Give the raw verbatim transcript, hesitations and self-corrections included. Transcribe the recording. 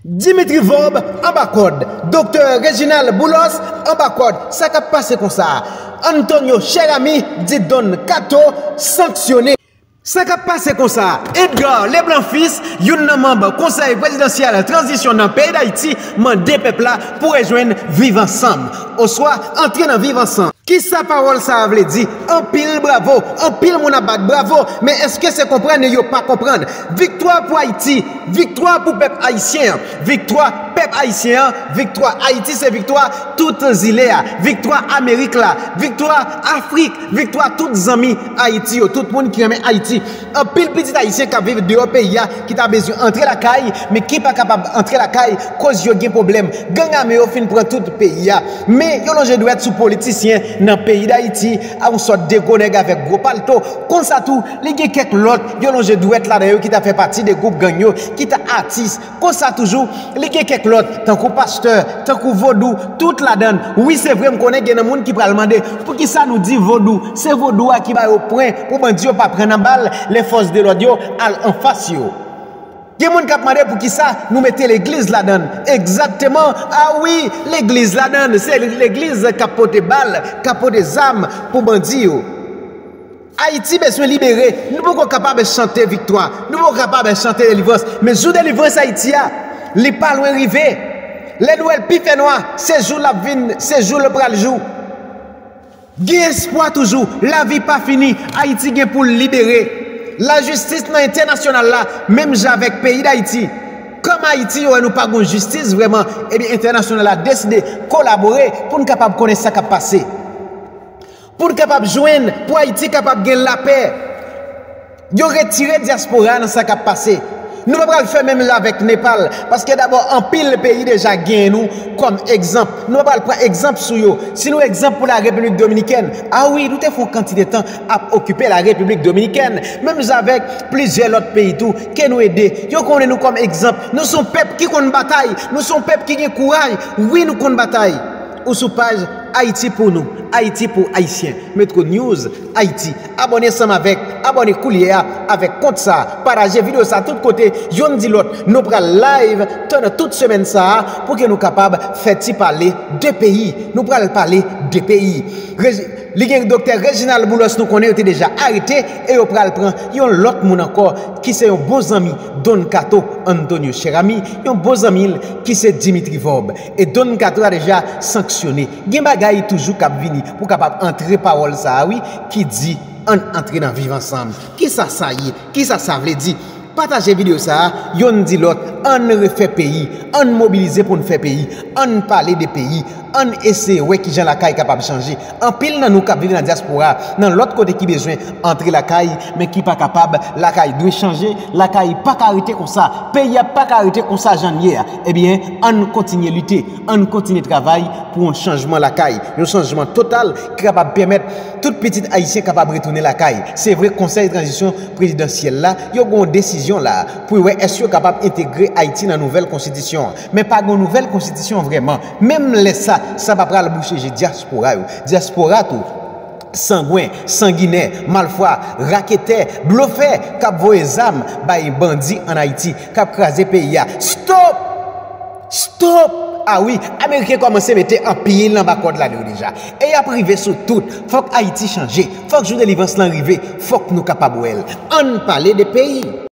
Dimitri Vorbe anba kòd, Doktè Reginald Boulos anba kòd, sa k ap pase konsa? Antonio Cheramy di Don Kato sanksyone. Sa k ap pase konsa? Edgar Leblanc Fils, youn nan manm Konsèy Prezidansyèl Tranzisyon nan peyi Dayiti, mande pèp la pou rejwenn Viv Ansanm, oswa antre nan Viv Ansanm. Kisa pawòl sa a vle di? Anpil bravo, anpil moun ap bat bravo, men èske se konprann yo pa konprann? Viktwa pou Ayiti, viktwa pou pèp ayisyen an, viktwa pèp ayisyen an, viktwa Ayiti se viktwa tout zile a, viktwa Amerik la, viktwa Afrik, viktwa tout zanmi Ayiti yo, tout moun ki renmen Ayiti. Anpil pitit ayisyen k ap viv deyò peyi a ki ta bezwen antre lakay, men ki pa kapab antre lakay koz yo gen pwoblèm. Gang ame yo fin pran tout peyi a. Men yo lonje dwèt sou politisyen nan peyi Dayiti, a yon sòt de gwo nèg avèk gwo palto. Konsa tou, li gen kèk lòt yo lonje dwèt ladan yo ki ta fè pati de gwoup gang yo, ki ta atis. Konsa toujou, li gen kèk lòt, tankou pastè, tankou vodou, tout ladan. Wi, se vre, m konnen gen nan moun ki pral mande, poukisa nou di vodou? Se vodou a ki ba yo pwen pou bandi yo pa pran nan bal, lè fòs de lòd yo al anfas yo. Gen moun k ap mande poukisa nou mete legliz ladan. Egzakteman, a wi, legliz ladan, se legliz k ap pote bal, k ap pote zam pou bandi yo. Ayiti bezwen libere. Nou poko kapab chante viktwa. Nou poko kapab chante delivrans. Men jou delivrans Ayiti a, li pa lwen rive. Lè nou wè l pi fè nwa, se jou l ap vin, se jou l pral jou. Gen espwa toujou. Lavi pa fini. Ayiti gen pou l libere. Lajistis nan entènasyonal la, menm jan avèk peyi Dayiti. Kòm Ayiti, yo wè nou pa gon jistis vrèman, ebyen entènasyonal la deside kolabore pou n kapab konnen sa k ap pase. Pou n kapab jwenn, pou Ayiti kapab gen lapè. Yo retire dyaspora nan sa k ap pase. Nou pa pral fè menm jan avèk Nepal, paske dabò anpil peyi deja genyen nou kòm egzanp. Nou pa pral pran egzanp sou yo. Si nou egzanp pou la Repiblik Dominikèn, a wi, nou te fè yon kantite tan ap okipe la Repiblik Dominikèn, menm jan avèk plizyè lòt peyi tou ke nou ede. Yo konnen nou kòm egzanp. Nou se yon pèp ki konn batay, nou se yon pèp ki gen kouraj. Wi, nou konn batay. Ou sou paj Ayiti pou nou, Ayiti pou Ayisyen, Metro News Ayiti. Abòne ansanm avèk, abòne koulye a avèk kont sa, pataje videyo sa tout kote, youn di lòt, nou pral live, pandan tout semèn sa a, pou ke nou kapab fè ti pale de peyi, nou pral pale de peyi. Reg-, li gen Doktè Reginald Boulos nou konnen yo te deja arete, e yo pral pran yon lòt moun ankò, ki se yon bon zanmi Don Kato, Antonio Cheramy, yon bon zanmi l, ki se Dimitri Vorbe. E Don Kato a deja sanksyone. Gen bagay toujou k ap vini pou kapab antre pawòl sa a, wi, ki di, ann antre nan Viv Ansanm. Kisa sa ye? Kisa sa vle di? Pataje videyo sa a, youn di lòt, ann refè peyi, ann mobilize pou n fè peyi, ann pale de peyi, ann eseye wè kijan lakay kapab chanje. Anpil nan nou k ap viv nan dyaspora, nan lòt kote ki bezwen antre lakay, men ki pa kapab, lakay dwe chanje, lakay pa ka rete konsa, peyi a pa ka rete konsa jan l ye a. Ebyen, ann kontinye lite, ann kontinye travay pou yon chanjman lakay, yon chanjman total ki kapab pèmèt tout pitit ayisyen kapab retounen lakay. Se vre, Konsèy Tranzisyon Prezidansyèl la, yo gen yon desizyon la pou yo wè èske yo kapab entegre Ayiti nan nouvèl konstitisyon an. Men pa gen yon nouvèl konstitisyon vrèman. Menm lè sa, sa pa pral bouche je dyaspora yo. Dyaspora tou, sangwen, sanginè, malfwa, raketè, blofè, k ap voye zam bay bandi ann Ayiti, k ap kraze peyi a. Stop! Stop! A wi, Ameriken kòmanse mete anpil anba kòd la yo deja. E y ap rive sou tout. Fòk Ayiti chanje. Fòk jou delivrans lan rive. Fòk nou kapab wè l. Ann pale de peyi.